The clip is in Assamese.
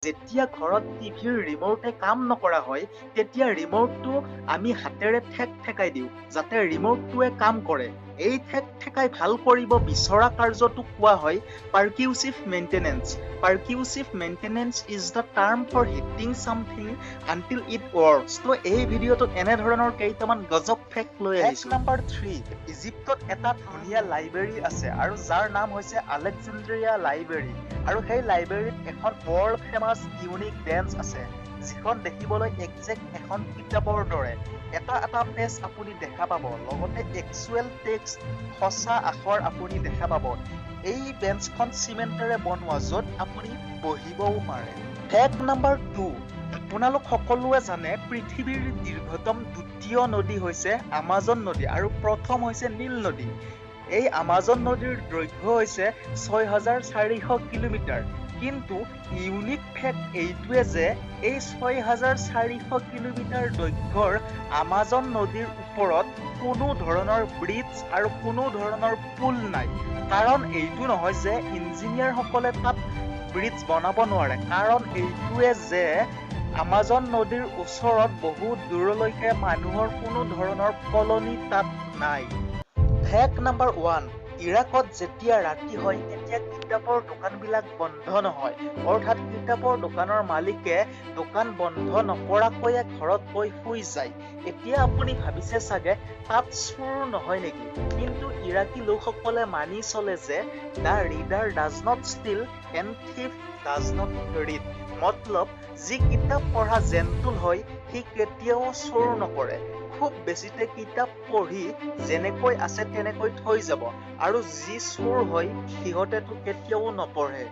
যেতিয়া ঘৰত টিভিৰ ৰিম'টে কাম নকৰা হয়, তেতিয়া ৰিম'টটো আমি হাতেৰে ঠেক ঠেকাই দিওঁ, যাতে ৰিম'টটোৱে কাম কৰে। এই ঠেক ঠেকাই ভাল কৰিব বিচৰা কাৰ্যটোক কোৱা হয় percussive maintenance. Percussive maintenance is the term for hitting something until it works. ত' এই ভিডিঅ'টোত এনেধৰণৰ কেইটামান গজব ফেক্ট লৈ আহিছোঁ। নাম্বাৰ 3, ইজিপ্তত এটা ধুনীয়া লাইব্ৰেৰী আছে আৰু যাৰ নাম হৈছে আলেকজেণ্ড্ৰিয়া লাইব্ৰেৰী। আৰু সেই লাইব্ৰেৰীত এখন ৱৰ্ল্ড ফেমাছ ইউনিক বেঞ্চ আছে, যিখন দেখিবলৈ একজেক্ট এখন কিতাপৰ দৰে। এটা এটা পেজ আপুনি দেখা পাব, লগতে একচুৱেল টেক্সট, সঁচা আখৰ আপুনি দেখা পাব। এই বেঞ্চখন চিমেণ্টেৰে বনোৱা, য'ত আপুনি বহিবও পাৰে। ফেক্ট নাম্বাৰ 2, আপোনালোক সকলোৱে জানে পৃথিৱীৰ দীৰ্ঘতম দ্বিতীয় নদী হৈছে আমাজন নদী আৰু প্ৰথম হৈছে নীল নদী। এই আমাজন নদীৰ দৈৰ্ঘ্য হৈছে 6400 কিলোমিটাৰ। কিন্তু ইউনিক ফেক্ট এইটোৱে যে এই 6400 কিলোমিটাৰ দৈৰ্ঘ্যৰ আমাজন নদীৰ ওপৰত কোনো ধৰণৰ ব্ৰিজ আৰু কোনো ধৰণৰ পুল নাই। কাৰণ এইটো নহয় যে ইঞ্জিনিয়াৰসকলে তাত ব্ৰিজ বনাব নোৱাৰে, কাৰণ এইটোৱে যে আমাজন নদীৰ ওচৰত বহু দূৰলৈকে মানুহৰ কোনো ধৰণৰ কলনী তাত নাই। ফেক্ট নাম্বাৰ 1, ইৰাকত যেতিয়া ৰাতি হয়, তেতিয়া কিতাপৰ দোকানবিলাক বন্ধ নহয়। অৰ্থাৎ কিতাপৰ দোকানৰ মালিকে দোকান বন্ধ নকৰাকৈয়ে ঘৰত গৈ শুই যায়। এতিয়া আপুনি ভাবিছে চাগে, তাত চোৰ নহয় নেকি? কিন্তু ইৰাকী লোকসকলে মানি চলে যে "The reader does not steal and thief does not read." মতলব, যি কিতাপ পঢ়া জেণ্টল হয়, সি কেতিয়াও চোৰ নকৰে। খুব বেছিতে কিতাপ পঢ়ি যেনেকৈ আছে তেনেকৈ থৈ যাব। আৰু যি চোৰ হয়, সিহঁতেতো কেতিয়াও নপঢ়ে।